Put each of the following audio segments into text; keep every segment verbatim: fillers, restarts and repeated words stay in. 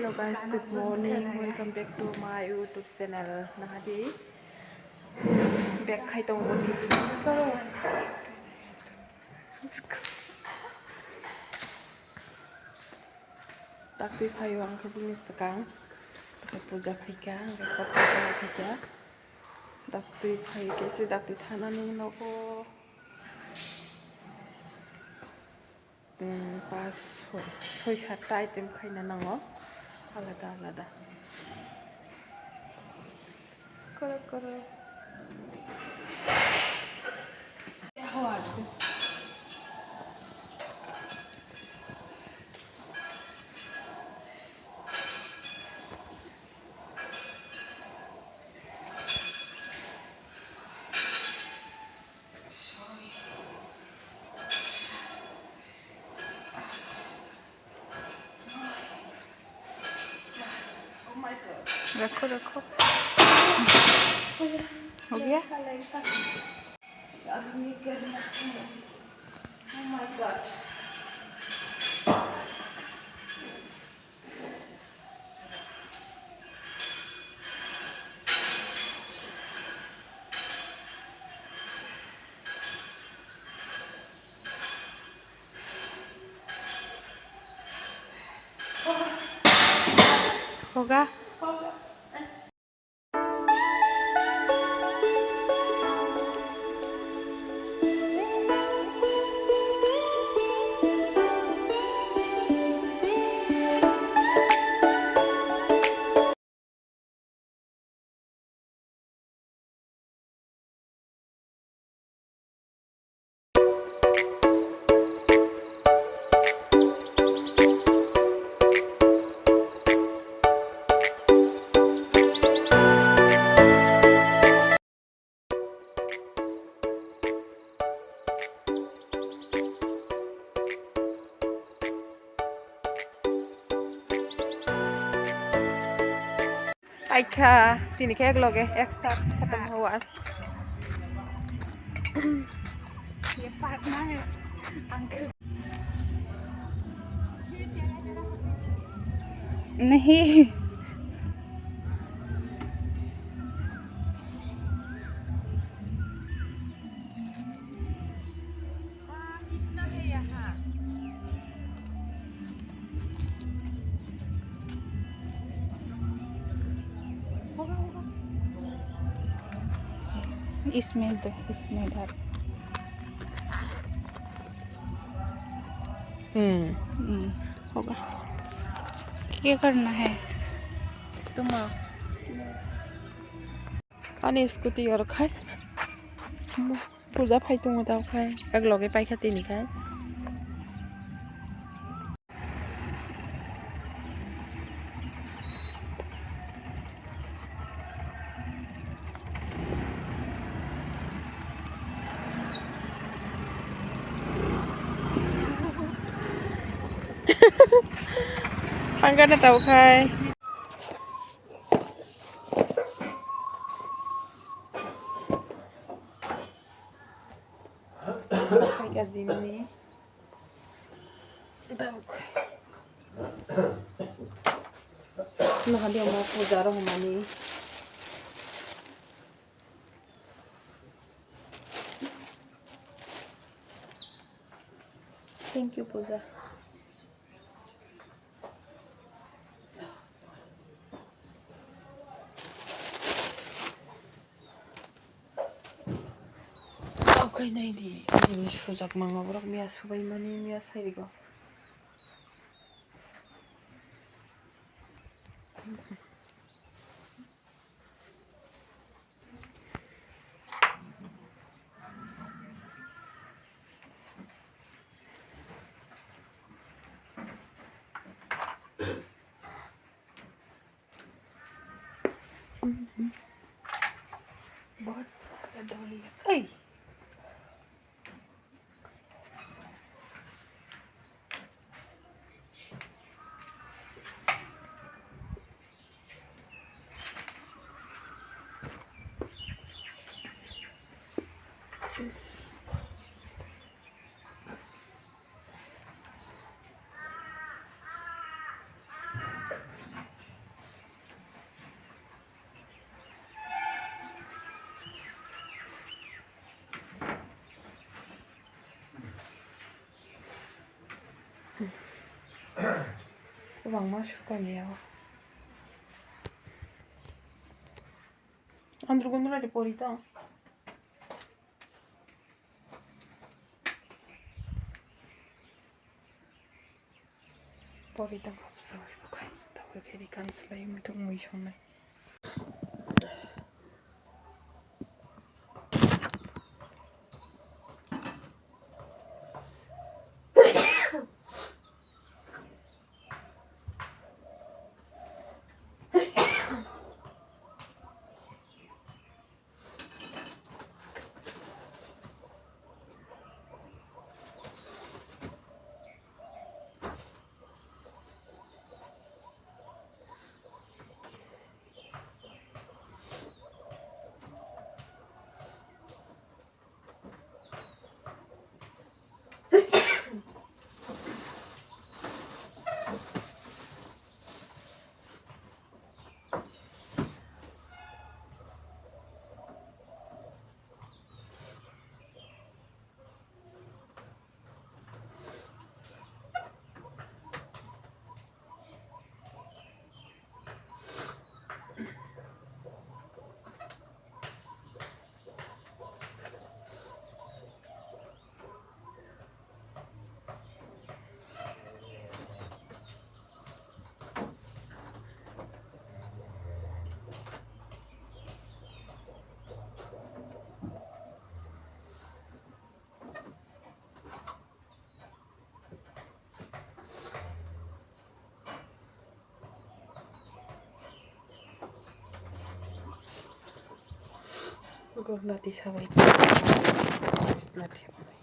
Hello guys, good morning. Welcome back to my YouTube channel. Nahadi back khai tongo. Daktwi phaio ang khe bini swkang. Puja phaikha, ang khe puja phaikha. Daktwi phaikhe se daktwi thanani nogo. Hmm, pas, soi, soi satta item khaina nango, alada alada. Korok korok. रखो, रखो। हो गया? होगा। Aikha, tini khe ek loge ek sak khatam hawas. नहीं। इसमें दो, इसमें डाल। हम्म। हम्म, होगा। क्या करना है? Tuma. Ani scooty oro khai. Puja phai tongo tamo khai. Ek loge paikha tini khai. Thangkana tamo khai. Hai ka jimni. Nahadi omo puja rohormani. Thank you, puja. Okai nai di, nini sujak mangma borok miya subai mani miya sai rigo. Hey. Kwbangma sukamya o. Andro gunura de pori tong. Pori tong kapsa bai bukai. Tabuk khe ri kan slai muituk mui songnai. Gomlati sabai. Bisna thepnai.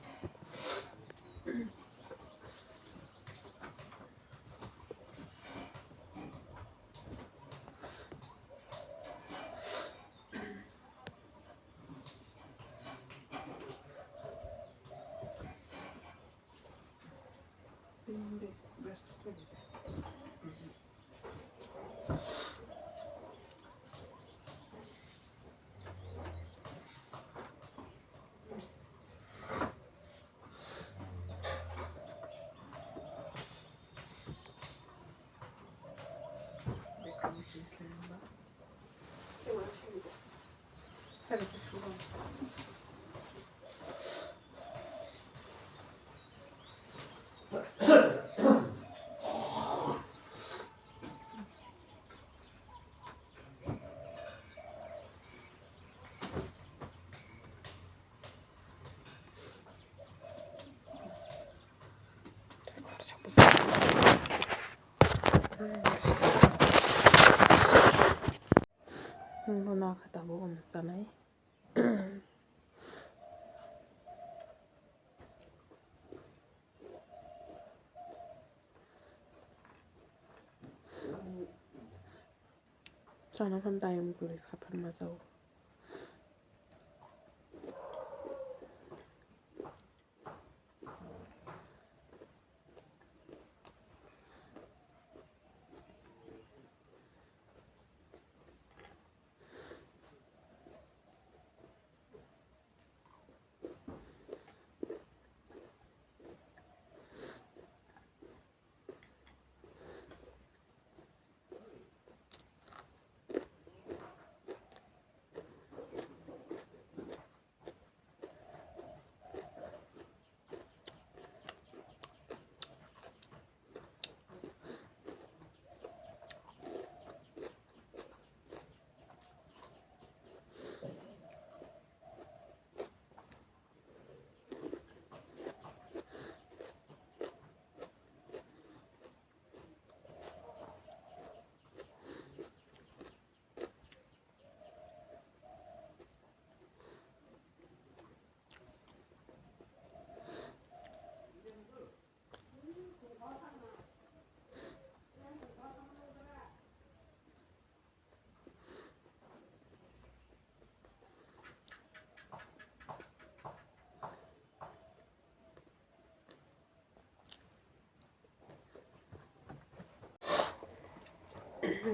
Bono khe tabuk omo sanai. Chana khan time kwrwi kha phan masa o.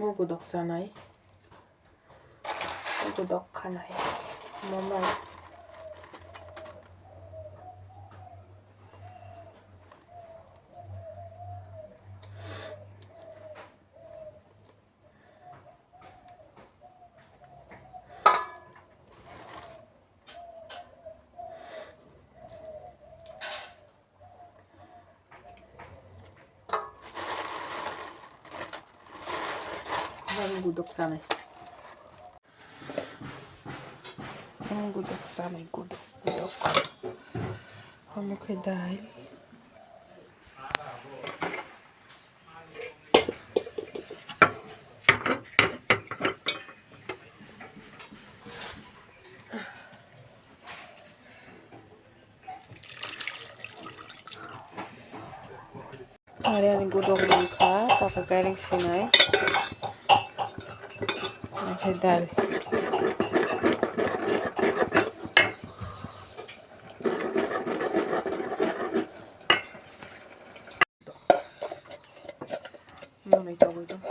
Mo godok sanai. Godok khanai. Momo. Ang gudok sanai. Ang gudok sanai, gudok, gudok. Omo khe dal. Ari ani gudok mankha, takhuk kaireng sinai. Omo khe dal. Nunui togwi tong.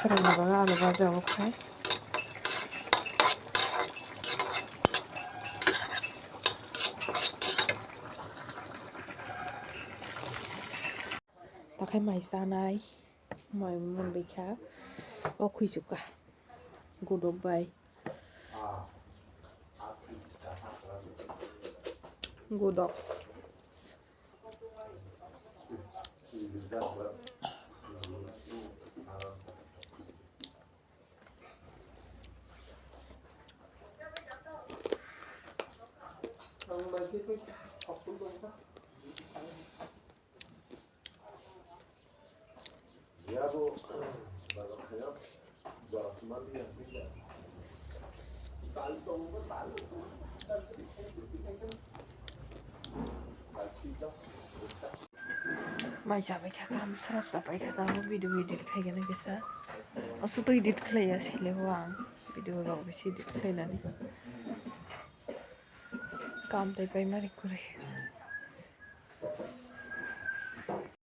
Srangni bagwi alu baja o khai. Takhai mai chanai, mai manbaikha, o khwichukha, gudok bai. Gudok. Mai chabai kha, kam srap chabai kha, tamo video edit khai gana kisa. Aswk to edit khlaiya, sele o ang video rok bisi edit khlainani. Kam tei pai mari kwrwi.